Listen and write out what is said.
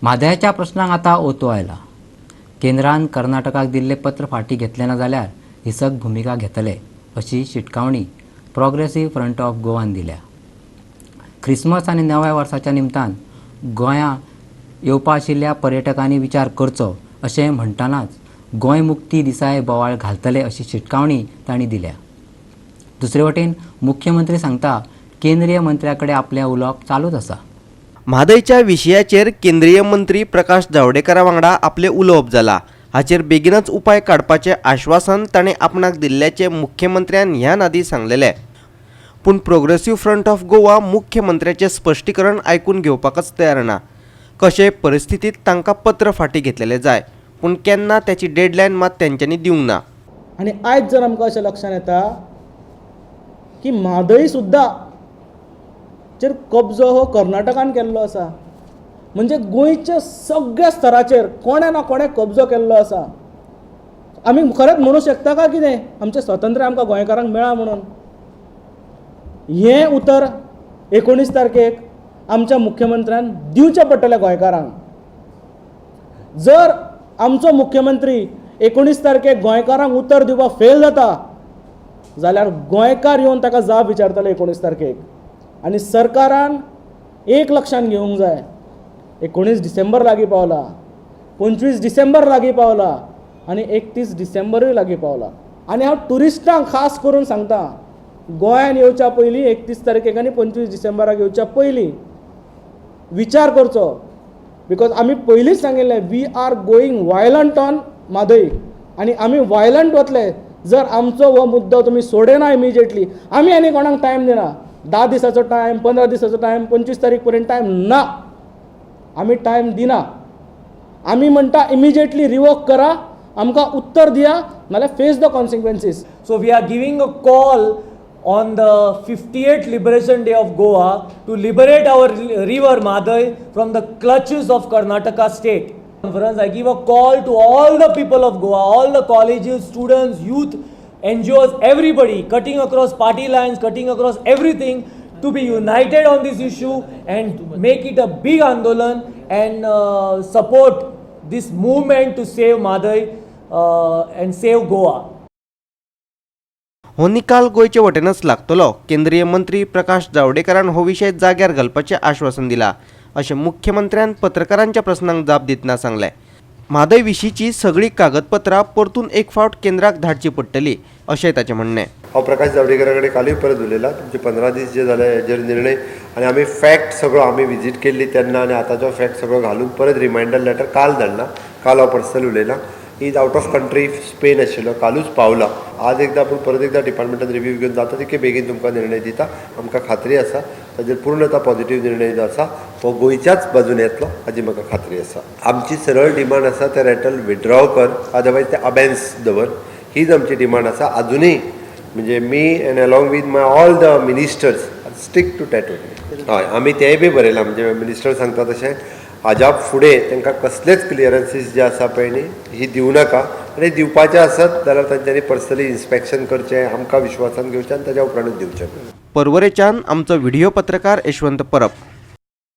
म्हादयाच्या प्रस्नाक आतां ओतो आयला. केंद्रान कर्नाटकाक दिल्लें पत्र फाटीं घेतलें ना जाल्यार हिंसक भुमिका घेतले अशी शिटकावणी प्रोग्रेसीव फ्रंट ऑफ गोवान दिल्या. ख्रिसमस आनी नव्या वर्साच्या निमतान गोंया येवपा आशिल्ल्या पर्यटकांनी विचार करचो अशें म्हणटनाच गोंय मुक्ती दिसाय बोवाळ घालतले अशी शिटकावणी तांणी दिल्या. दुसरे वटेन मुख्यमंत्री सांगता, केंद्रीय मंत्र्या कडेन आपलें उलोवप चालूच आसा. म्हादयच्या विशयाचेर केंद्रीय मंत्री प्रकाश जावडेकरा वांगडा आपलें उलोवप जाला. हाचेर बेगीनच उपाय काडपाचें आश्वासन ताणें आपणाक दिल्ल्याचें मुख्यमंत्र्यान ह्यान आदीं सांगलेलें. पूण प्रोग्रेसीव फ्रंट ऑफ गोवा मुख्यमंत्र्याचें स्पश्टीकरण आयकून घेवपाकच तयार ना. कशेय परिस्थितींत तांकां पत्र फाटीं घेतलेलें जाय, पूण केन्ना त्याची डेडलायन मात तेंच्यांनी दिवंक ना. आनी आयज जर आमकां अशें लक्षांत येता की म्हादय सुद्दां चेर कब्जो हो कर्नाटकान केल्लो आसा, म्हणजे गोंयच्या सगळ्या स्तराचेर कोणें ना कोणें कब्जो केल्लो आसा. आमी खरेंच म्हणूं शकता काय कितें आमचें स्वातंत्र्य आमकां गोंयकारांक मेळ्ळां म्हणून? हें उतर 19 तारखेक आमच्या मुख्यमंत्र्यान दिवचें पडटलें गोंयकारांक. जर आमचो मुख्यमंत्री 19 तारखेक गोंयकारांक उतर दिवपाक फेल जाता जाल्यार गोंयकार येवन ताका जाप विचारतले 19 तारखेक. आनी सरकारान एक लक्षांत घेवंक जाय, 19 डिसेंबर लागीं पावला, 25 डिसेंबर लागीं पावला आनी 31 डिसेंबरूय लागीं पावला. आनी हांव ट्युरिस्टांक खास करून सांगता, गोंयान येवच्या पयलीं, 31 तारखेक आनी 25 डिसेंबराक येवच्या पयलीं विचार करचो, because आमी पयलींच सांगिल्लें, we are going violent on Mhadei. आनी आमी वायलंट वतले जर आमचो हो मुद्दो तुमी सोडयना इमिजिएटली. आमी आनी कोणाक टायम दिना, 10 दिसाचो टायम, 15 दिसाचो टायम, 25 तारीख पर्यंत टायम ना. आमी टायम दिना. आमी म्हणटा, इमिजिएटली रिवोक करा, आमकां उत्तर दिया, नाल्यार face the consequences. So we are giving a call on the 58th Liberation Day of Goa to liberate our river Mhadei from the clutches of Karnataka state. Conference, I give a call to all the people of Goa, all the colleges, students, youth, NGOs, everybody, cutting across party lines, cutting across everything, to be united on this issue and make it a big andolan and support this movement to save Mhadei and save Goa. हो निकाल गोंयचे वटेनच लागतलो. केंद्रीय मंत्री प्रकाश जावडेकरान हो विशय जाग्यार घालपाचें आश्वासन दिलां अशें मुख्यमंत्र्यान पत्रकारांच्या प्रस्नांक जाप दितना सांगलें. म्हादय विशींची सगळीं कागदपत्रां परतून एक फावट केंद्राक धाडची पडटली अशें ताचें म्हणणें. हांव प्रकाश जावडेकरा कडेन कालूय परत उलयलां. तुमचे 15 दीस जे जाले हेजेर निर्णय आनी आमी फॅक्ट सगळो आमी विजीट केल्ली तेन्ना आनी आतांचो फॅक्ट सगळो घालून परत रिमायंडर लेटर काल धाडला. काल हांव personal उलयलां. He is out of country, Spain आशिल्लो, कालूच पावला. आज एकदां आपूण परत एकदां डिपार्टमेंटान रिव्यू घेवन जाता तितके बेगीन तुमकां निर्णय दिता. आमकां खात्री आसा, ताजेर पूर्णता पॉझिटीव निर्णय जो आसा हो गोंयच्याच बाजून येतलो हाजी म्हाका खात्री आसा. आमची सरळ डिमांड आसा, ते रेटल विड्रॉ कर, अदरवायज ते अबेन्स दवर, हीच आमची डिमांड आसा अजुनूय. म्हणजे me and along with my all the ministers stick to that only. हय, आमी तेंय बी बरयलां. म्हणजे मिनिस्टर सांगता तशें हाज्या फुडें तांकां कसलेच क्लियरन्सीस जे आसा पळय न्ही ही दिवं नाका आनी दिवपाचें आसत जाल्यार तांच्यांनी पर्सनली इन्स्पेक्शन करचें, आमकां विश्वासान घेवचें आनी ताज्या उपरांतूच दिवचें. पर्वरेच्यान आमचो व्हिडिओ पत्रकार यशवंत परब.